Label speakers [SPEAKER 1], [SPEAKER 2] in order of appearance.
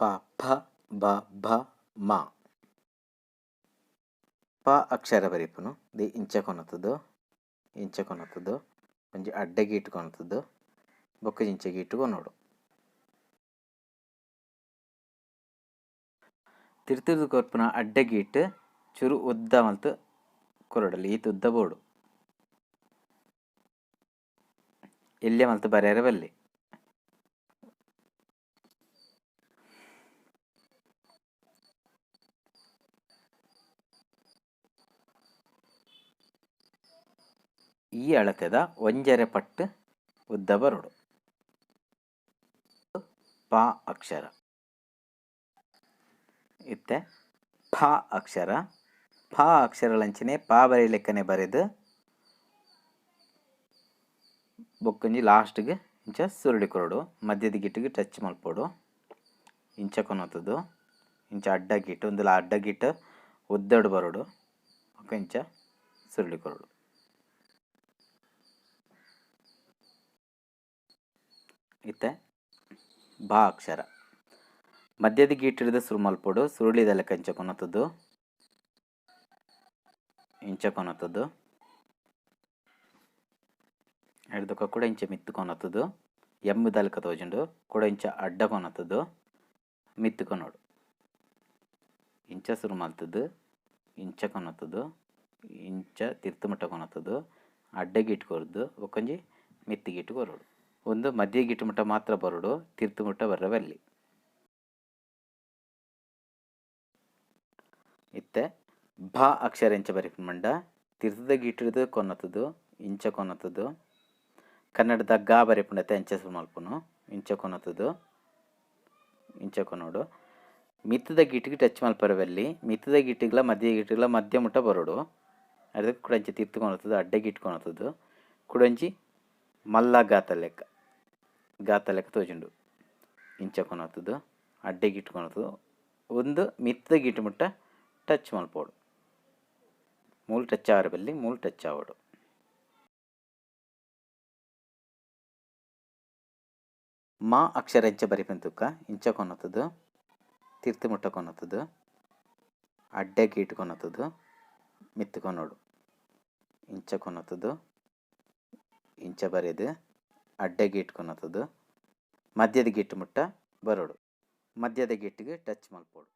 [SPEAKER 1] ಪ ಫ ಬ ಭ ಮ. ಪ ಅಕ್ಷರ ಬರೆಪುನು ದಿ ಇಂಚ ಕೊನತುದು ಇಂಚ ಕೊನತುದು ಒಂಜಿ ಅಡ್ಡ ಗೀಟ್ ಕೊನತುದು ಬೊಕ್ಕ ಇಂಚ ಗೀಟ್ ಕೊನೊಡು. ತಿರ್ತುರ್ದು ಕೊರ್ಪುನ ಅಡ್ಡ ಗೀಟ್ ಚುರು ಉದ್ದ ಮಲ್ತ್ ಕೊರೊಡಲಿ ಈತ್ ಉದ್ದ ಬೋಡು. ಎಲ್ಯ ಮಲ್ತ್ ಬರೆಯರೆ ಬಲ್ಲಿ. ಈ ಅಳತೆದ ಒಂಜರೆ ಪಟ್ಟ್ ಉದ್ದ ಬರೊಡು. ಪ ಅಕ್ಷರ. ಇತ್ತೆ ಫ ಅಕ್ಷರ. ಫ ಅಕ್ಷರಲಂಚನೆ ಪ ಬರೆಯಲೆಕ್ಕನೆ ಬರೆದು ಬೊಕ್ಕೊಂಜಿ ಲಾಸ್ಟ್ಗೆ ಇಂಚ ಸುರುಳಿ ಕೊರೊಡು. ಮಧ್ಯದ ಗಿಟ್ಟಿಗೆ ಟಚ್ ಮಲ್ಪೊಡು. ಇಂಚ ಕೊನೊತುದು ಇಂಚ ಅಡ್ಡ ಗಿಟ್ಟು ಒಂದುಲ ಅಡ್ಡ ಗಿಟ್ಟು ಉದ್ದಡು ಬರೊಡು. ಬೊಕ್ಕ ಇಂಚ ಸುರುಳಿ ಕೊರೊಡು. ಇತ್ತೆ ಬ ಅಕ್ಷರ. ಮಧ್ಯದ ಗೀಟಿಡ್ದು ಸುರು ಮಲ್ಪೊಡು. ಸುರುಳಿದ ಲೆಕ್ಕ ಇಂಚ ಕೊನೊತುದು ಇಂಚ ಕೊನೊತುದು ಎಡ್ದೊಕ ಕೂಡ ಇಂಚ ಮಿತ್ತ್ ಕೊನೊತುದು ಎಮ್ಮುದ ಲೆಕ್ಕ ತೋಜುಂಡು ಕೂಡ ಇಂಚ ಅಡ್ಡ ಕೊನೊತುದು ಮಿತ್ತ್ ಕೊನೊಡು. ಇಂಚ ಸುರು ಮಲ್ತುದು ಇಂಚ ಕೊನೊತುದು ಇಂಚ ತಿರ್ತ್ ಮುಟ್ಟ ಕೊನೊತುದು ಅಡ್ಡ ಗೀಟ್ ಕೊರ್ದು ಬೊಕ್ಕೊಂಜಿ ಮಿತ್ತ್ ಗೀಟ್ ಕೊರೊಡು. ಒಂದು ಮಧ್ಯ ಗೀಟ್ ಮುಟ್ಟ ಮಾತ್ರ ಬರೊಡು, ತಿರ್ತ್ ಮುಟ್ಟ ಬರ್ರೆ ಬಲ್ಲಿ. ಇತ್ತೆ ಭ ಅಕ್ಷರ ಇಂಚ ಬರೆಪುಂಡ ತಿರ್ತದ ಗೀಟಿಡ್ದು ಕೊನೊತುದು ಇಂಚ ಕೊನೊತುದು ಕನ್ನಡದ ಗ ಬರೆಪುಂಡತೆ ಅಂಚ ಸುರು ಮಲ್ಪುನು ಇಂಚ ಕೊನೊತುದು ಇಂಚ ಕೊನೊಡು. ಮಿತ್ತದ ಗೀಟಿಗೆ ಟಚ್ ಮಲ್ಪರೆ ಬಲ್ಲಿ. ಮಿತ್ತದ ಗೀಟಿಗ್ಲ ಮಧ್ಯ ಗೀಟಿಗ್ಲ ಮಧ್ಯ ಮುಟ್ಟ ಬರೊಡು. ಅದಕ್ಕೆ ಕೂಡ ಇಂಚ ತಿರ್ತ್ ಕೊನೊತುದು ಅಡ್ಡ ಗೀಟ್ ಕೊನೊತುದು ಕುಡೊಂಜಿ ಮಲ್ಲ ಗಾತ ಲೆಕ್ಕ ಗಾತ ಲೆಕ್ಕ ತೋಜುಂಡು. ಇಂಚ ಕೊನೊತುದು ಅಡ್ಡ ಗೀಟ್ ಕೊನೊತುದು ಒಂದು ಮಿತ್ತದ ಗೀಟ್ ಮುಟ್ಟ ಟಚ್ ಮಲ್ಪೊಡು. ಮೂಲು ಟಚ್ ಆವರೆ ಬಲ್ಲಿ, ಮೂಲು ಟಚ್ ಆವೊಡು. ಮಾ ಅಕ್ಷರ ಇಂಚ ಬರೆಪುನ ತುಕ್ಕ ಇಂಚ ಕೊನೊತುದು ತಿರ್ತ್ ಮುಟ್ಟ ಕೊನೊತುದು ಅಡ್ಡ ಗೀಟ್ ಕೊನೊತುದು ಮಿತ್ತ್ ಕೊನೊಡು. ಇಂಚ ಕೊನೊತುದು ಇಂಚ ಬರೆದು ಅಡ್ಡ ಗೀಟ್ ಕೊನೊತುದು ಮಧ್ಯದ ಗೀಟ್ ಮುಟ್ಟ ಬರೊಡು. ಮಧ್ಯದ ಗೀಟಿಗೆ ಟಚ್ ಮಲ್ಪೊಡು.